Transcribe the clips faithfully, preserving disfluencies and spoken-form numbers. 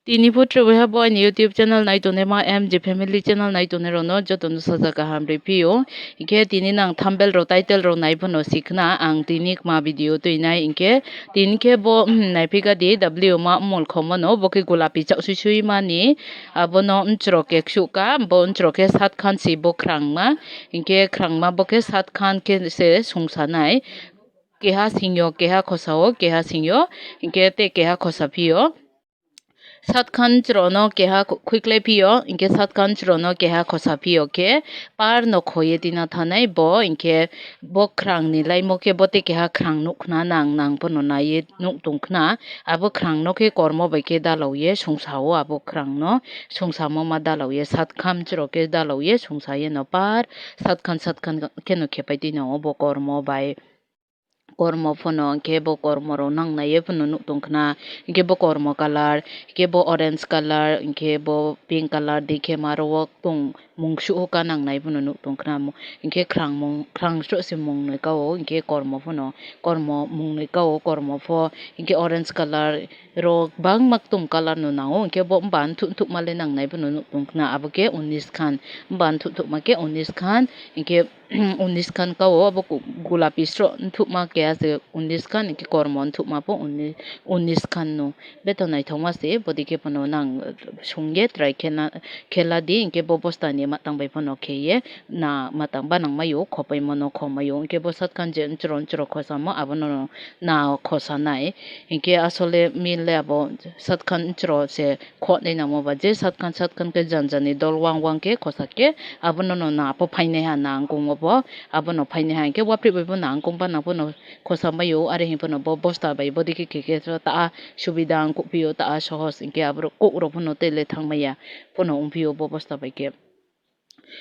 Tini pho Tribal ha bo ani YouTube channel nai tongnai ma M J Family channel nai tongnai rokno jotono sajak kaham rwi phio. Hinkhe tini nang thumbnail rok, title rok nai phano sikna ang tini kma video twi nai. Hinkhe tini khe bo, hmm, nai phika di W ma mol khomano bo khe gulapi chak sui sui mani. Abono mchro khe ksuka, bo mchro khe sat khan si bo khrangma. Hinkhe khrangma bo khe sat khan khe se sungsa nai. Keha singyo, keha khosao, keha singyo, hinkhe tei keha khosa phio. Sat khan chwrono keha khu-, khuiklai phio, hinkhe sat khan chwrono keha khosa phio khe par no khoye tina thanai bo, hinkhe bo khrang ni laimo khe bo tei keha khrang nuk khna nang, nang bono naiye nuk tong khna. Abo khrang no khe kormo bai khe dalao ye sungsa o abo khrang no, sungsa mo ma dalao ye sat khan chwro khe dalao ye sungsa ye no par sat khan, sat khan khe no khepai tino bo kormo bai. Kormo phano, hinkhe bo kormo rok nang naiye phano nuk tong khna, hinkhe bo kormo colour, hinkhe bo orange colour, hinkhe bo pink colour, dikhe ma rok tong mung suho ka nang nai phano nuk tong khna, hinkhe khrang mung, khrang sro se mung nwi ka o, hinkhe kormo phano, kormo mung nwi ka o, kormo pho hinkhe orange colour rok bangma tong colour no nang o, hinkhe bo mban thuh thuh ma le nang nai phano nuk tong khna, abo khe unis khan, mban thuh thuh ma khe unis khan, hinkhe unis khan ka o, abo ku-, gulapi sro nthukma keha se unis khan, hinkhe kormo nthukma pho uni-, unis khan no. Betha naithokma se, bodi khe phano nang sungye try khena, khela di, hinkhe bo bosta ni matang bai phano kheye, na matang banang mayo, khopai mano khomayo, hinkhe bo sat khan je nchro nchro khosamo, abono na khosa nai, hinkhe asole mil le abo sat khan nchro se khonai nangma ba je sat khan sat khan khe jan jani dol wang wang khe khosa khe abono no na pho phainai ha nangkung o bo abono phainai ha hinkhe wapri bai bo nangkung ba nang bono khosa mai o are hin bono bo bosta bai bodi khe khe khe ta subida wng kuphio ta sohos hinkhe aborok kok rok bono tei le thang maya bono wngphio bo bosta bai khe.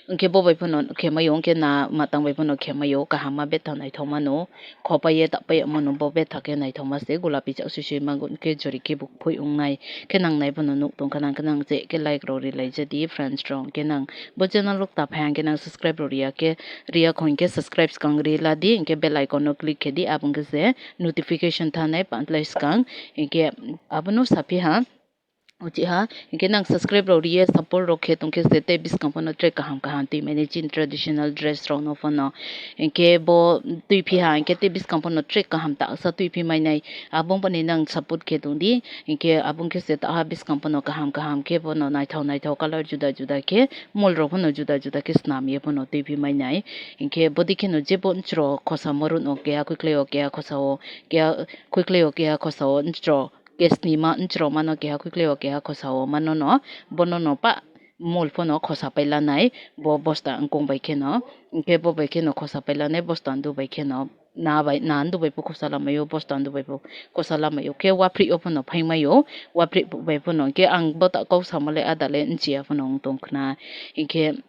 Hinkhe bo bai phano khe maio, hinkhe na matang bai phano khe maio, kaham ma betha naithok mano, khopai ye tapai mano, bo betha khe naithok ma se, gulapi chak sui sui mankhe jori khe bo phoi wngnai, khe nang nai phano nuk tong kha nang khe nang je khe like rok ri lai ja di friends rok, hinkhe nang bo channel rok ta phai hinkhe nang subscribe rok ri ya khe, ri ya kho hinkhe subscribe swkang ri la di, hinkhe bell icon no click khe di, abo hinkhe se notification thanai pantlai swkang, hinkhe abono saphi ha. Uchiha, hinkhe nang subscribe rok riye support rok khe tongkhe se tei bwskang phano track kaham kaham twi mani chini traditional dress rok no phano. Hinkhe bo twi phiha hinkhe tei bwskang phano track kaham taksa twi phi mainai. Abong phani nang support khe tongdi. Hinkhe abong khe se taha bwskang phano kaham kaham khe bono naithok naithok colour juda juda khe mol rok phano juda juda khe snam ye phano twi phi mainai. Hinkhe bodi kheno jebo nchro khosa morot no keha khwklai o keha khosa o keha khwklai o keha khosa o nchro. Kesni ma nchro mano keha khwklai o keha khosa o mano no bono no pa mol phano khosa pai lanai bo bosta wngkong bai kheno hinkhe bo bai kheno khosa pai lanai bosta ndu bai kheno na bai na ndu bai pho khosa lamai o bosta ndu bai pho khosa lamai o khe wapri o phano phai mai o wapri bai phano hinkhe ang bo ta kok samo le ada le nchi ya phano wng tong khna hinkhe.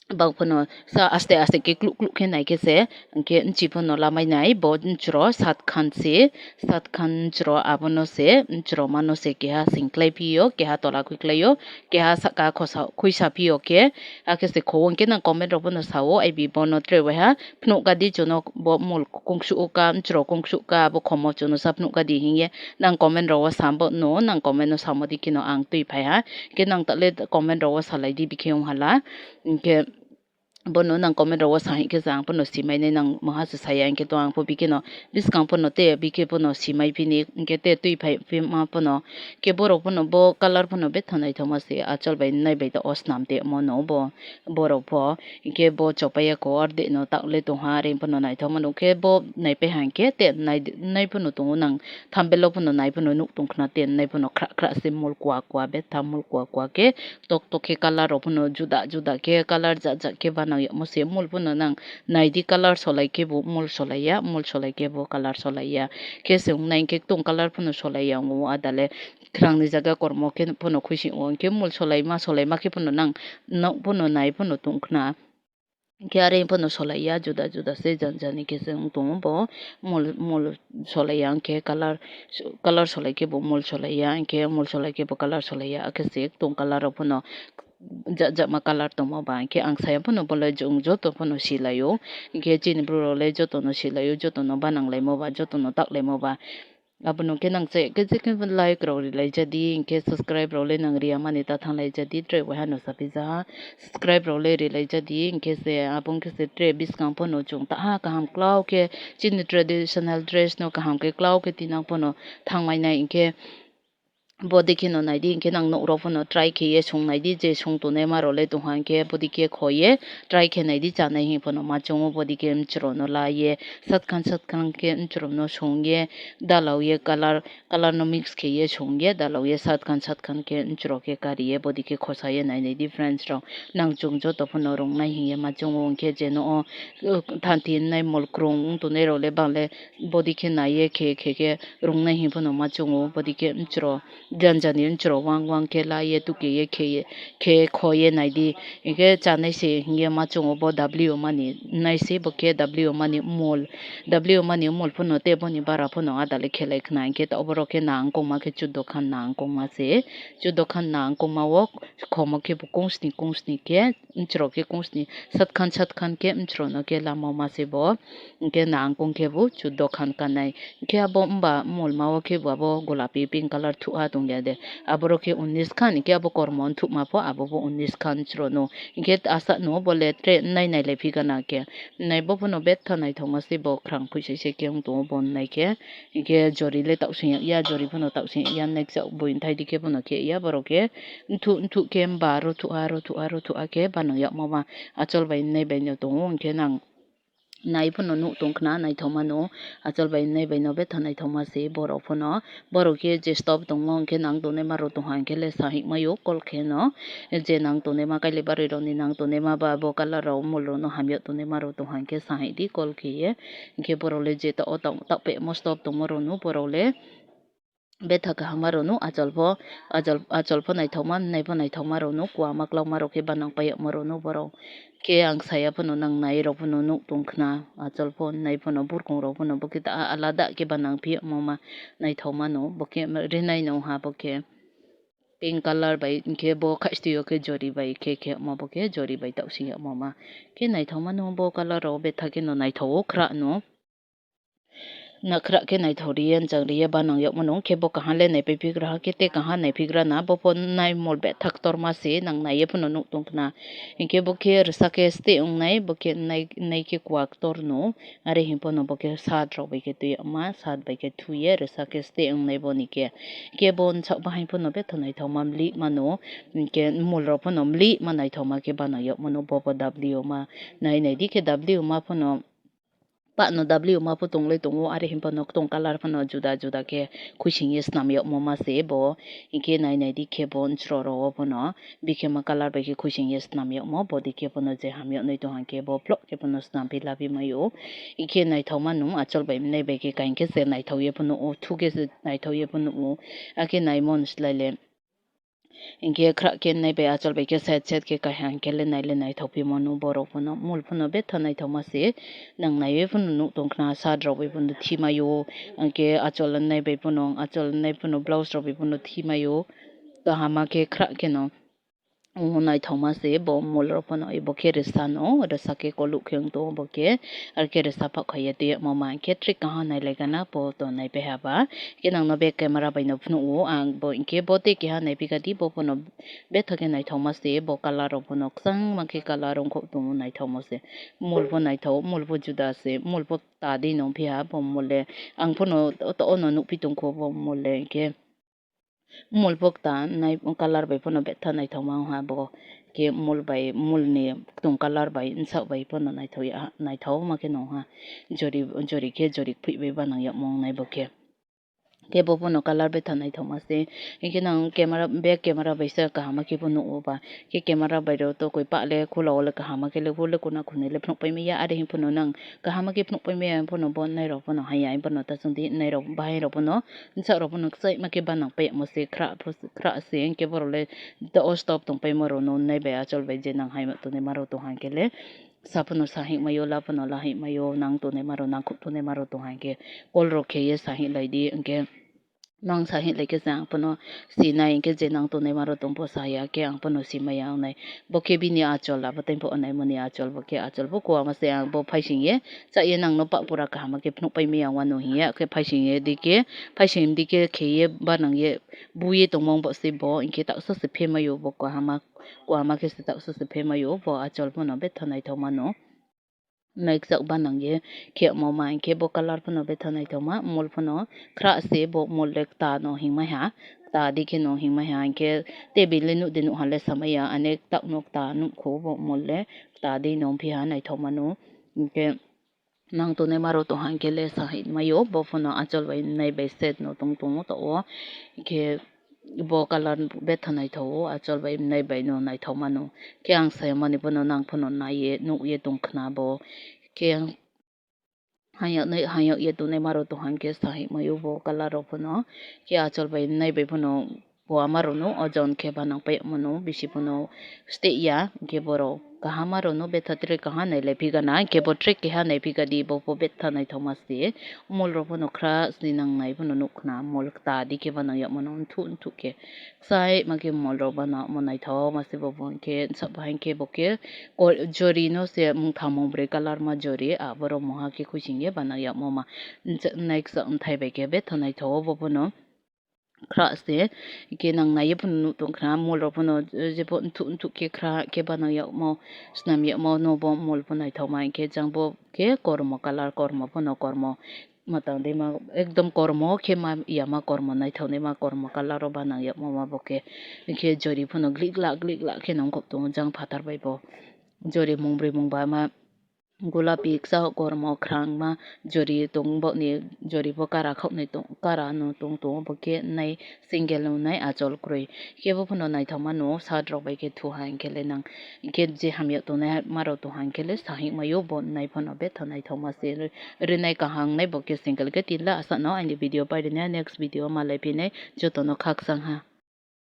Bak phano sa aste aste khe kluk kluk khe nai khe se, hinkhe nchi phano lamai nai bo nchro sat khan se, sat khan nchro abono se, nchro mano se keha singklai phio, keha tola khuiklai o, keha saka khosa khuisa phio khe, hakhe se kho hinkhe nang comment rok phano sao, aibi bono tre waiha phunuk gadi jono bo mol kungsu o ka, nchro kungsu ka, abo khomo jono sa phunuk gadi hinkhe nang comment rok o sa bo no, nang comment no samo di kheno ang twi phai ha, hinkhe nang ta le comment rok o salai di bikhe wng hala. Hinkhe bono nang comment rok o sa hinkhe se ang pono simai nai nang moha se saya hinkhe to ang pho bikhe no bwskang pono tei bikhe pono simai phini hinkhe tei twi phai phima pono khe borok pono bo colour pono betha naithokma se achol bai nai bai ta o snam te mo no bo borok pho hinkhe bo chopaiya ko orde no takle tongha are pono naithokma nukhe bo naipai ha hinkhe tei nai nai pono tongo nang thambelo pono nai pono nuk tong khna tei nai pono khra khra se mol kua kua betha mol kua kua khe tok tok khe colour rok phano juda juda khe colour jat jat khe banang yamo se mol phano nang nai di colour solai khe bo mol solai ya mol solai khe bo colour solai ya khe se wng nai khe tung colour phano solai ya wng o ada le khwrang ni jaga kormo khe phano khuising o hwnkhe mol solai ma solai ma khe phano nang nok phano nai phano tong khna. Hinkhe are phano solai ya juda juda se jani jani khe se wng tongo bo mol mol solai ya hinkhe colour colour solai khe bo mol solai ya hinkhe mol solai khe bo colour solai ya hakhe se tung colour rok phano jat jat ma colour tongma ba hinkhe ang saya phano bo le chwng joto phano silai o hinkhe chini bwrwi rok le joto no silai o joto no banang lai ma ba joto no tak lai ma ba. Abono khe nang che ke je ke like rok rilai jadi, hinkhe subscribe rok le nang riya mani ta thanglai jadi, tre wahano sapi jaha subscribe rok le rilai jadi, hinkhe se abo hinkhe se tre biskang pono chwng taha kaham klao khe chini traditional dress no kaham khe klao khe tinang pono thangmai nai hinkhe. Bo dikhe no naidi, hinkhe nang nok rok phano try khe ye song naidi, je song tongnai ma rok le tongha hinkhe bo dikhe kho ye try khe naidi, chanai hing phano ma chongo. Bo dikhe mchwrwk no la ye satkhan satkhan khe mchwrwk no song ye dalao ye colour, colour no mix khe ye song ye dalao ye satkhan satkhan khe mchwrwk khe kari ye bo dikhe khosa ye nai naidi friends rok. Nang chwng joto phano rung nai hing ye ma chongo, hinkhe je no o, uh, thanti nai mol krung wng tongnai rok le bang le bo dikhe nai ye khe khe khe rung nai hing phano ma chongo. Bo dikhe mchwrwk jani jani mchwrwk wang wang khe la ye tuke ye khe ye khe kho ye naidi. Hinkhe chanai se hing ye ma chongo bo W mani nai se, bo khe W mani mol, W mani mol phano tei boni bara phano adale khelai khna, hinkhe oborok khe nang kongma khe chuddo khan nang kongma se. Chuddo khan nang kongma o khomo khe bo kongsni kongsni khe mchwrwk khe kongsni satkhan satkhan khe mchwrwk no khe lama ma se bo. Hinkhe nang kong khe bo chuddo khan kanai. Hinkhe abo wngba mol ma o khe bo abo golapi pink colour thuha tong ya de. Aborok khe unis khan, hinkhe abo kormo wng thukma pho abo bo unis khan chwrwk no. Hinkhe asa no bo le tre nai nai lai phi gana khe. Nai bo phano betha naithokma se bo khrang phui sai se khe wng tongo bo nai khe. Hinkhe jori le tausing ya, jori phano tausing ya, nekjak buini thai dikhe phano khe ya borok khe. Nthu nthu khe ba rothuha rothuha rothuha khe bano yakma ma achol bai nai bai no tongo, hinkhe nang nai phano nuk tong khna naithokma no achol bai nai bai no betha naithokma se borok phano. Borok khe je stop tongmo hinkhe nang tongnai ma rok tongha hinkhe le sahik maio call khe no, je nang tongnai ma kailai barwi rok ni nang tongnai ma ba bo colour rok mol rok no hamya tongnai ma rok tongha hinkhe sahik di call khe ye. Hinkhe borok le je ta o ta tak pe mo stop tongmo rok no borok le betha kaham ma rok no achol pho, achol, achol pho naithokma, nai pho naithokma rok no, kwma kwlangma rok khe banang pai yakma rok no borok khe ang saya phano nang nai rok phano nuk tong khna, achol pho nai phano burkong rok phano bo khe ta alada khe banang phi yakma ma naithokma no, bo khe rinai no ha bo khe pink colour bai hinkhe bo khaistwi o khe jori bai khe khe yakma bo khe jori bai tausing yakma ma khe naithokma no bo colour rok betha khe no naithok o khra no. Nakhra khe naithok riye, njang riye, banang yokmano, khe bo kaha le naipai phigra ha, khe tei kaha naipigra na, bo pho nai mol bethak torma se, nang naiye phano nuk tong khna. Hinkhe bo khe rwsa khe steh wngnai, bo khe nai, nai khe kwak torno, are himphano bo khe sat rok bai khe twi yokma, sat bai khe thuye rwsa khe steh wngnai boni khe. Khe bo nsak bahai phano betha naithokma mlik mano, hinkhe mol rok phano mlik ma naithokma khe banang yokmano, bo bo W ma nai nai di khe W ma phano. Pakno W ma pho tongwi tongo, are himphano ktung colour phano juda juda khe khuisingye snam yokmo ma se bo. Hinkhe nai nai di khe bo nsro rogo phano bikhema colour bai khe khuisingye snam yokmo, bo di khe phano je ham yoknwi tong hang khe bo phlok khe phano snam phi laphi maio. Hinkhe naithok mano achol bai mwnai bai khe kaham khe se naithok ye phano o, thuk khe se naithok ye phano o, hakhe naimon slai le. Hinkhe khra khe nai bai achol bai khe side side khe kaham khe le nai le naithok phi mano borok phano, mul phano betha naithok ma se, nang naiwi phano nuk tong khna sat rok bai phano thi maio, hinkhe achol nai bai phano, achol nai phano blouse rok bai phano thi maio, kaham ma khe khra khe no. O naithok ma se bo mul rok phano, bo khe rwsa no, rwsa khe koluk khe wng tongo bo khe, ar khe rwsa phak khai ya twi yokma ma hinkhe trik kaham nai lai gana bo to nai pai ha ba. Khe nang no back camera bai no phnuh o ang bo, hinkhe bo tei keha nai phi kha di bo phano betha khe naithok ma se, bo colour rok phano kwchang ma khe colour wngkhok tongo naithok ma se, mul bo naithok, mul bo juda se, mul bo ta di nung phi ha bo mul le ang phano to, to ono nuk phi tong kho bo mul le hinkhe. Mul bo ta nai colour bai phano betha naithok ma wng ha bo khe mul bai mul ni ktung colour bai nsak bai phano naithok ya, naithok ma khe nung ha jori, jori khe jori phih bai banang yokmo wng nai bo khe. Khe bo phano colour betha naithok ma se. Hinkhe nang camera, back camera bai sa kaham ma khe bo nuk o ba. Khe camera bai rok to koi pah le khula o le kaham ma khe le hur le kuna khunui le phunuk pai maya, are him phano nang kaham ma khe phunuk pai maya phano bo nai rok phano haya, phano ta chwng di nai rok bahai rok phano. Nsak rok phano kwchai ma khe banang pai yamo se khra, khra se, hinkhe borok le o stop tong pai ma rok no nai bai achol bai je nang hai ma tongnai ma rok tong hang khe le sa phano sa hik maio, la phano la hik maio, nang tongnai ma rok nang khuk tongnai ma rok tong hang khe call rok khe ye sa hik lai di, hinkhe Nang sa hinlai khe se ang phano sinai, hinkhe je nang tongnai ma rok tong pho saya khe ang phano simaya wngnai. Bo khe bini achol, abo tei pho wnai mani achol, bo khe achol bo kuama se ang bo phaising ye cha ye nang no pah pura kaham khe phunuk pai maya wano hinya khe phaising ye di khe, phaising di khe khe ye ba nang ye bu ye tongmong bo se bo, hinkhe taksa se phemayo bo kahama, kuama khe se taksa se phemayo bo achol phano betha naithok mano. Naikjak banang ye khe omo ma hinkhe bo colour phano betha naithokma, mol phano khra se bo mol le kta no hingmai ha, kta di khe no hingmai ha, hinkhe tei bini le nuk di nuk ha le samai ya, ane tak no kta nukho bo mol le kta di no wngphi ha naithok mano, hinkhe nang tongnai ma rok tong ha hinkhe le sa hai maio, bo phano achol bai nai bai set no tong tongo to o, hinkhe bo colour betha naithok o, achol bai nai bai no naithok mano. Khe ang saya mani bono nang phano nai ye nuk ye tong khna bo. Khe ang hayok nai, hayok ye tongnai ma rok tong ha hinkhe sa hai maio bo colour rok phano. Khe achol bai nai bai phano bo ama rok no ojon khe ba nang pai mano bisi phano steh ya. Hinkhe borok kaham ma rok no betha tre kaha nai lai phi gana, hinkhe bo tre keha nai phi ga di, bo pho betha naithok ma se. Mol rok phano khra sini nang nai phano nuk khna, mol kta di khe ba nang yag mano nthu nthu khe. Sai ma khe mol rok bana omo naithok ma se bo, bo hinkhe sabo hai khe bo khe ko-, jori no se mungtham mungbrwi colour ma jori, aborok moha khe khuising ye bana yakmo ma. Nch-, naiksa mthai bai khe betha naithok o bo bono khra se. Khe nang nai ye phano nuk tong khna, mol rok phano jebo nthu nthu khe khra khe bana yakmo, snam yakmo no bo mol bo naithok ma hinkhe jang bo khe kormo colour, kormo phano kormo. Matang de ma ekdom kormo khe ma yama kormo naithok de ma kormo colour o banang yakmo ma bo khe. Hinkhe jori phano glik glak glik glak khe nongkhop tongo jang phatar bai bo. Jori mungbrwi mungba ma gulapi kisa kormo khrang ma jori tong bo ni jori bo kara khok ni tong kara no tong tongo bo khe nai single no nai achol kwrwi. Khe bo phano naithok ma no shirt rok bai khe thu ha hinkhe le nang. Hinkhe je hamya tongnai ma rok tong ha hinkhe le sahik maio bo nai phano betha naithok ma se. Rinai kaham nai bo khe single khe tin la asa no ani video pai rina next video ma lai phinai joto no khakchang ha.